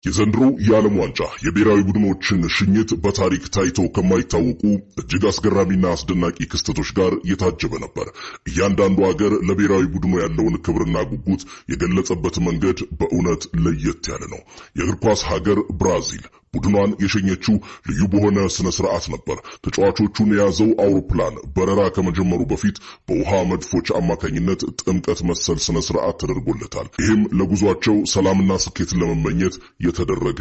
የዘንድሮው የዓለም ዋንጫ የብሔራዊ ቡድኖችን ሽኝት በታሪክ ታይቶ ከማይታወቁ እጅግ አስገራሚና አስደናቂ ክስተቶች ጋር የታጀበ ነበር። እያንዳንዱ ሀገር ለብሔራዊ ቡድኑ ያለውን ክብርና ጉጉት የገለጸበት መንገድ በእውነት ለየት ያለ ነው። የእግር ኳስ ሀገር ብራዚል ቡድኗን የሸኘችው ልዩ በሆነ ስነ ስርዓት ነበር። ተጫዋቾቹን የያዘው አውሮፕላን በረራ ከመጀመሩ በፊት በውሃ መድፎች አማካኝነት ጥምቀት መሰል ስነ ስርዓት ተደርጎለታል። ይህም ለጉዟቸው ሰላምና ስኬትን ለመመኘት የተደረገ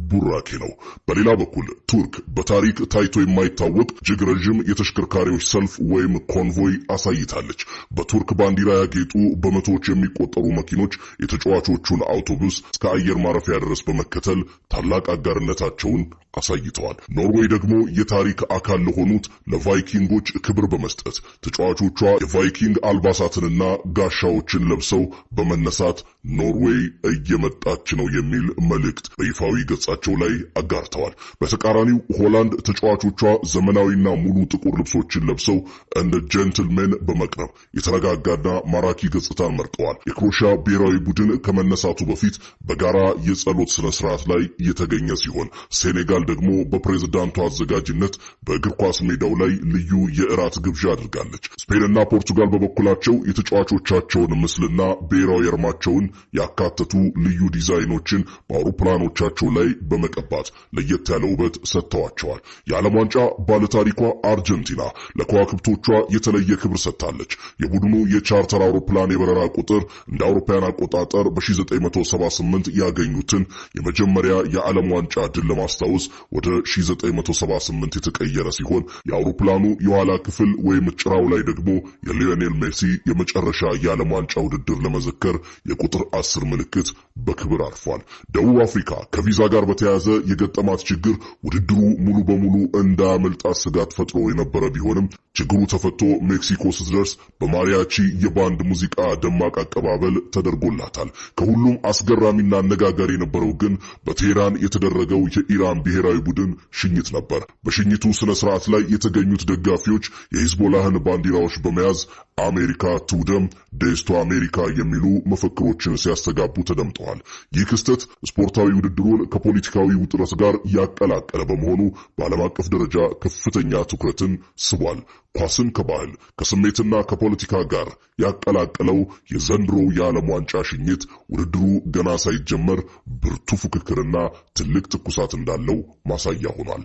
ቡራኬ ነው። በሌላ በኩል ቱርክ በታሪክ ታይቶ የማይታወቅ እጅግ ረዥም የተሽከርካሪዎች ሰልፍ ወይም convoy አሳይታለች። በቱርክ ባንዲራ ያጌጡ በመቶዎች የሚቆጠሩ መኪኖች የተጫዋቾቹን አውቶቡስ እስከ አየር ማረፊያ ድረስ በመከተል ታላቅ አጋርነታቸውን አሳይተዋል። ኖርዌይ ደግሞ የታሪክ አካል ለሆኑት ለቫይኪንጎች ክብር በመስጠት ተጫዋቾቿ የቫይኪንግ አልባሳትንና ጋሻዎችን ለብሰው በመነሳት ኖርዌይ እየመጣች ነው የሚል መልእክት በይፋዊ ገጻቸው ላይ አጋርተዋል። በተቃራኒው ሆላንድ ተጫዋቾቿ ዘመናዊና ሙሉ ጥቁር ልብሶችን ለብሰው እንደ gentlemen በመቅረብ የተረጋጋና ማራኪ ገጽታን መርጠዋል። የክሮሺያ ብሔራዊ ቡድን ከመነሳቱ በፊት በጋራ የጸሎት ስነ ስርዓት ላይ የተገኘ ሲሆን ሴኔጋል ደግሞ በፕሬዝዳንቱ አዘጋጅነት በእግር ኳስ ሜዳው ላይ ልዩ የእራት ግብዣ አድርጋለች። ስፔንና ፖርቱጋል በበኩላቸው የተጫዋቾቻቸውን ምስልና ብሔራዊ አርማቸውን ያካተቱ ልዩ ዲዛይኖችን በአውሮፕላኖቻቸው ላይ በመቀባት ለየት ያለ ውበት ሰጥተዋቸዋል። የዓለም ዋንጫ ባለታሪኳ አርጀንቲና ለከዋክብቶቿ የተለየ ክብር ሰጥታለች። የቡድኑ የቻርተር አውሮፕላን የበረራ ቁጥር እንደ አውሮፓውያን አቆጣጠር በ1978 ያገኙትን የመጀመሪያ የዓለም ዋንጫ ድል ለማስታወስ ወደ 1978 የተቀየረ ሲሆን የአውሮፕላኑ የኋላ ክፍል ወይም ጭራው ላይ ደግሞ የሊዮኔል ሜሲ የመጨረሻ የዓለም ዋንጫ ውድድር ለመዘከር የቁጥር 10 ምልክት በክብር አርፏል። ደቡብ አፍሪካ ከቪዛ ጋር በተያያዘ የገጠማት ችግር ውድድሩ ሙሉ በሙሉ እንዳያመልጣት ስጋት ፈጥሮ የነበረ ቢሆንም ችግሩ ተፈቶ ሜክሲኮ ስትደርስ በማሪያቺ የባንድ ሙዚቃ ደማቅ አቀባበል ተደርጎላታል። ከሁሉም አስገራሚና አነጋጋሪ የነበረው ግን በቴህራን የተደረገው የኢራን ብሔራዊ ቡድን ሽኝት ነበር። በሽኝቱ ስነ ስርዓት ላይ የተገኙት ደጋፊዎች የሂዝቦላህን ባንዲራዎች በመያዝ አሜሪካ ትውደም፣ Death to America የሚሉ መፈክሮችን ሲያስተጋቡ ተደምጠዋል። ይህ ክስተት ስፖርታዊ ውድድሩን ከፖለቲካዊ ውጥረት ጋር ያቀላቀለ በመሆኑ በዓለም አቀፍ ደረጃ ከፍተኛ ትኩረትን ስቧል። ኳስን ከባህል፣ ከስሜትና ከፖለቲካ ጋር ያቀላቀለው የዘንድሮው የዓለም ዋንጫ ሽኝት ውድድሩ ገና ሳይጀመር ብርቱ ፉክክርና ትልቅ ትኩሳት እንዳለው ማሳያ ሆኗል።